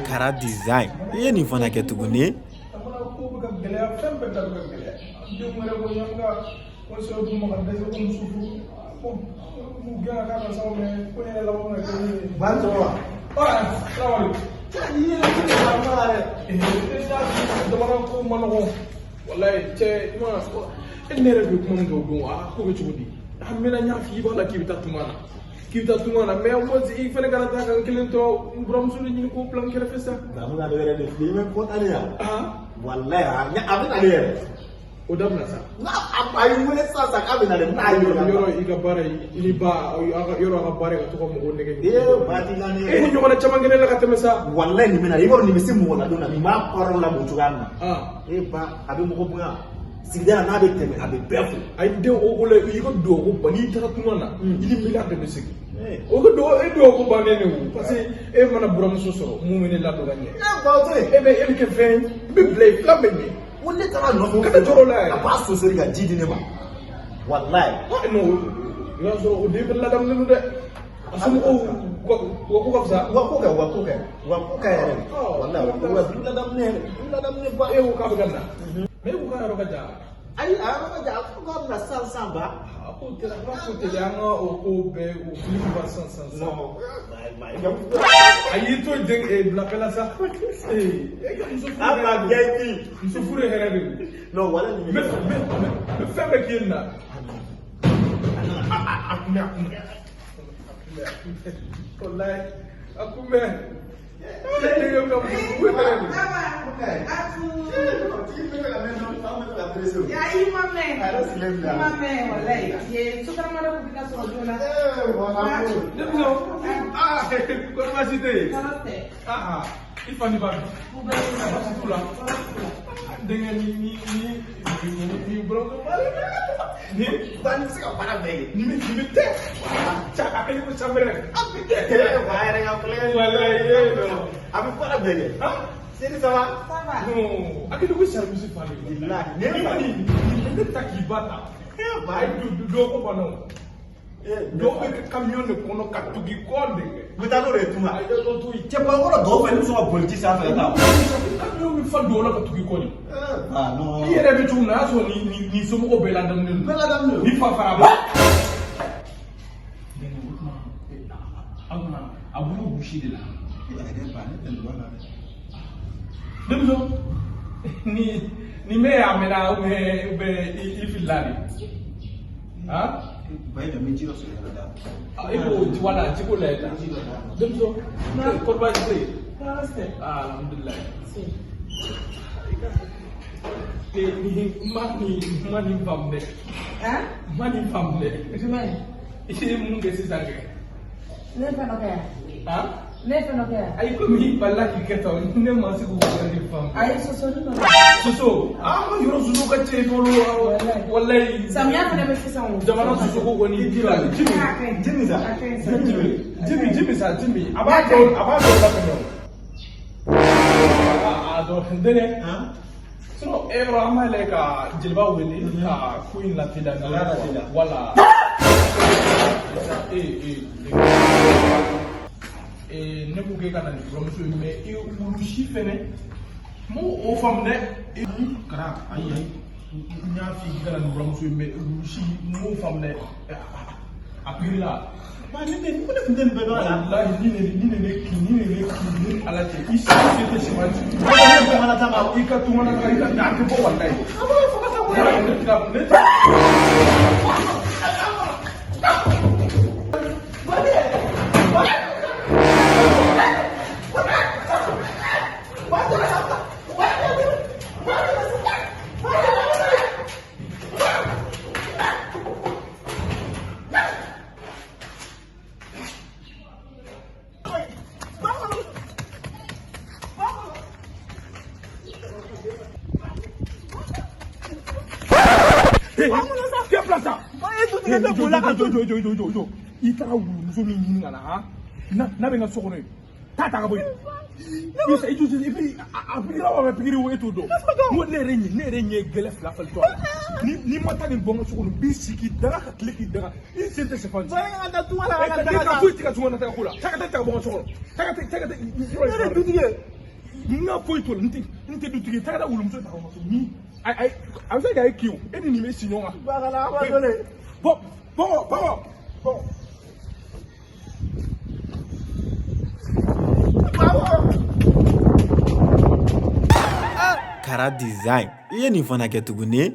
Kara Design, i ye nin fana kɛ tuguni. Jamana ko bɛ ka gɛlɛya, fɛn bɛɛ da bɛ ka gɛlɛya. Denw yɛrɛ ko ɲɛ ka conseil d'u ma ka dɛsɛ ko muso furu ko k'u gɛn ka k'a ka sa, mais ko yɛrɛ laban ka kɛ min ye. Ba sɔrɔ. Salaamaaleykum. I yɛrɛ ti ka kuma la dɛ. Jamana ko ma nɔgɔn walayi. Cɛ, i ma e ne yɛrɛ bɛ kuma min kɛ o don, a ko bɛ cogo di? A mɛnna, n y'a f'i b'a la k'i bɛ taa tunga na, k'i bɛ taa tunga na, mais au moins i fɛnɛ kana taa ka n kelen to, n buramuso de ɲini k'o bila n kɛrɛfɛ sa. Nka n bɛna ne yɛrɛ de fili, i bɛ kɔntan yan. Ah. Walayi, a bɛ na ne yɛrɛ. O dabila sa. N'a a ye n wele sisan sisan k'a bɛ na dɛ, n bɛna yɔrɔ la. Yɔrɔ i ka baara i ni ba aw ka yɔrɔ, aw ka baara ka to ka mɔgɔw nɛgɛ. Ee, ba ti na ne E yɛrɛ. ni ɲɔgɔnna caman kɛ ne la ka tɛmɛ sa. Walayi, nin bɛ na, i b'a dɔn nin bɛ se mɔgɔ la don na, nin b'a kɔrɔ lamɔ cogoya min na. Ah. E ba, a bɛ mɔgɔ bonya. Sigida la n'a bɛ tɛmɛ, a bɛ bɛɛ fo. A ye den o la, i ka duwawu ko ban, n'i taara tunga na, i ni miliyari de bɛ segin. Eh. O ka duwawu, e duwawu ko bannen de o, parce que e mana buramuso sɔrɔ mun bɛ ne ladon ka ɲɛ. E ba, o to yen. E bɛ kɛ fɛn ye, i bɛ bila yen fila bɛ ɲɛ. Ko ne taara a nɔfɛ. Kana jɔrɔ o la yɛrɛ. A b'a sosori ka ji di ne ma. Walayi. Ah non, i b'a sɔrɔ o den fana ladamunen don dɛ. A somɔgɔw u ka ko ka fisa. U ka ko kɛ, u ka ko kɛ, u ka ko kɛ yɛrɛ de. Walayi, u ka du ladamunen yɛrɛ, du ladamunen ba. E ko k'a bɛ ka na. Mais e ko k'a yɔrɔ ka jan. Ayi, a yɔrɔ ka jan, a ko k'a bɛ na sisan sisan ba. A ko tɛ, a ko tɛ an ka o ko bɛɛ o fili ba sisan sisan sisan. Non, A y'i to den bilakɛla sa. Ee, e ka muso furu. A ma VIP. Muso furu ye hɛrɛ de ye. Non, walayi nin N bɛ n bɛ n bɛ fɛn bɛɛ k'i ye nin na. A kunbɛn, a kunbɛn. A kunbɛn, a kunbɛn. Walayi, a kunbɛn. E denkɛ ka muso furu ye hɛrɛ de ye. Ya, i ma mɛn. I ma mɛn walayi. Ye sotarama dɔ tun bɛ ka sɔrɔ joona. Denmisɛnw, aa, kɔri baasi tɛ yen? Tɔɔrɔ tɛ. Aa, i fa ni ba dun? U bɛɛ bɛ yen. Baasi t'u la. Denkɛ, ni ni ni ni ni buramuso ba ni Ba, nin bɛ se ka baara bɛɛ kɛ. Nin bɛ tɛ ca a kɛ ko sanbɛrɛ. A bɛ kɛ. Ba yɛrɛ ka kulonkɛ. Walayi, e non. A bɛ baara bɛɛ kɛ. Han? Seri, ça va? Ça va. Non, a kɛ ko service fa de. Bilahi. Ne kɔni ne bɛ taa k'i ba ta. Ba. Ayi, dɔ ko banna o. Dɔw bɛ kɛ camion de kɔnɔ ka tugu i kɔ de kɛ. U bɛ taa n'o de ye tunga. Ayi, dɔ to yen. Cɛ, bɔlɔn kɔnɔ dɔw fɛ, ne bɛ sɔn ka boli ji sanfɛ ka taa. Camion bɛ fa dɔw la ka tugu i kɔ de. Ah non. I yɛrɛ bɛ cogo min na, o y'a sɔrɔ ni somɔgɔw bɛɛ ladamunen don. Bɛɛ ladamunen don. Ni fa fara ba. O tuma, aw tuma a bolo gosi de la. Ba, ne tɛ nin dɔn la dɛ. Denmuso, ni ni mɛ a mɛnna ou bien i filila de. Han? Ba, i jɔ, n bɛ ji dɔ sɔrɔ yɔrɔ da. E ko wala ji ko lajɛ tan. Ji dɔ da. Denmuso, kɔri baasi tɛ yen? Tɔɔrɔ tɛ. Ah, alhamdulilayi. Si. Ni ma nin faamu dɛ. Han? Ma nin faamu dɛ. Jumɛn? I ye mun kɛ sisan kɛ? Ne ye fɛn dɔ kɛ yan. Han? Ne ye fɛn dɔ kɛ yan. Ayi, komi i balila k'i kɛ tan, ne ma se k'o yɛrɛ de faamu. Ayi, sosoli nɔ. Soso, ah, yɔrɔ soso ka ca i bolo. Walayi. Samiya fana bɛ sisan o. Jamana soso ko kɔni ji la ji min. A ka ɲi. Ji min sa. A ka ɲi sa. Ji min, ji min, ji min sa, ji min. A b'a dɔw la tɛmɛ o. A dɔn dɛnɛ. Han? Sinon, e yɔrɔ an b'a lajɛ ka jeliba wele ka ko in lateliya. Lateliya. Wala. Ee ee ee, ne ko k'e ka na ni buramuso ye, mais i wulu si fɛnɛ n m'o o faamu dɛ. Kara, ayi ayi, n y'a f'i ye k'i ka na ni buramuso ye, mais wulu si n m'o faamu dɛ. A pikiri la. Ba, ne tɛ, ne tun tɛ nin bɛɛ dɔn a la. Walahi, ni ne ne kin, ni ne ne kin, ni Ala cɛ, i si se tɛ sɛman ci. Ne bɛ tunga ta ma. I ka tunga na, i ka a tɛ bɔ walayi. A b'a fɔ ka taa bɔ. Ne tɛ ne tɛ. Kɛ bila sa. Jɔ jɔ jɔ jɔ jɔ jɔ. I taara wulumuso min ɲini ka na, han, n'a bɛ n ka so kɔnɔ yen. Taa ta ka bɔ yen. I jɔ i bi a pikiri wa bɛ pikiri wo, e t'o dɔn. N ko ne yɛrɛ ɲɛ, ne yɛrɛ ɲɛ gɛlɛ fila falen tɔ a la. Ni ma taa nin bɔ n ka so kɔnɔ, n b'i sigi k'i daga ka tile k'i daga. I sen tɛ sɛfan. An ka taa tunga la, an ka Ne daga ka ta. foyi tɛ ka tunga na taga ko la. Taa ka taa ta ka bɔ n ka so kɔnɔ. Taa ka taa, taa ka taa. Ne yɛrɛ dutigi ye. N ka foyi t'o la, n tɛ dutigi ye. Taa ka taa wulumuso ta ka bɔ n ka so. Ni ayi, a bɛ se ka e kin o. E ni nin bɛ si ɲɔgɔn kan. Bakala, a ma dɔn. Bɔ, bɔ, bɔ, bɔ. Kara Design. I ye nin fana kɛ tuguni.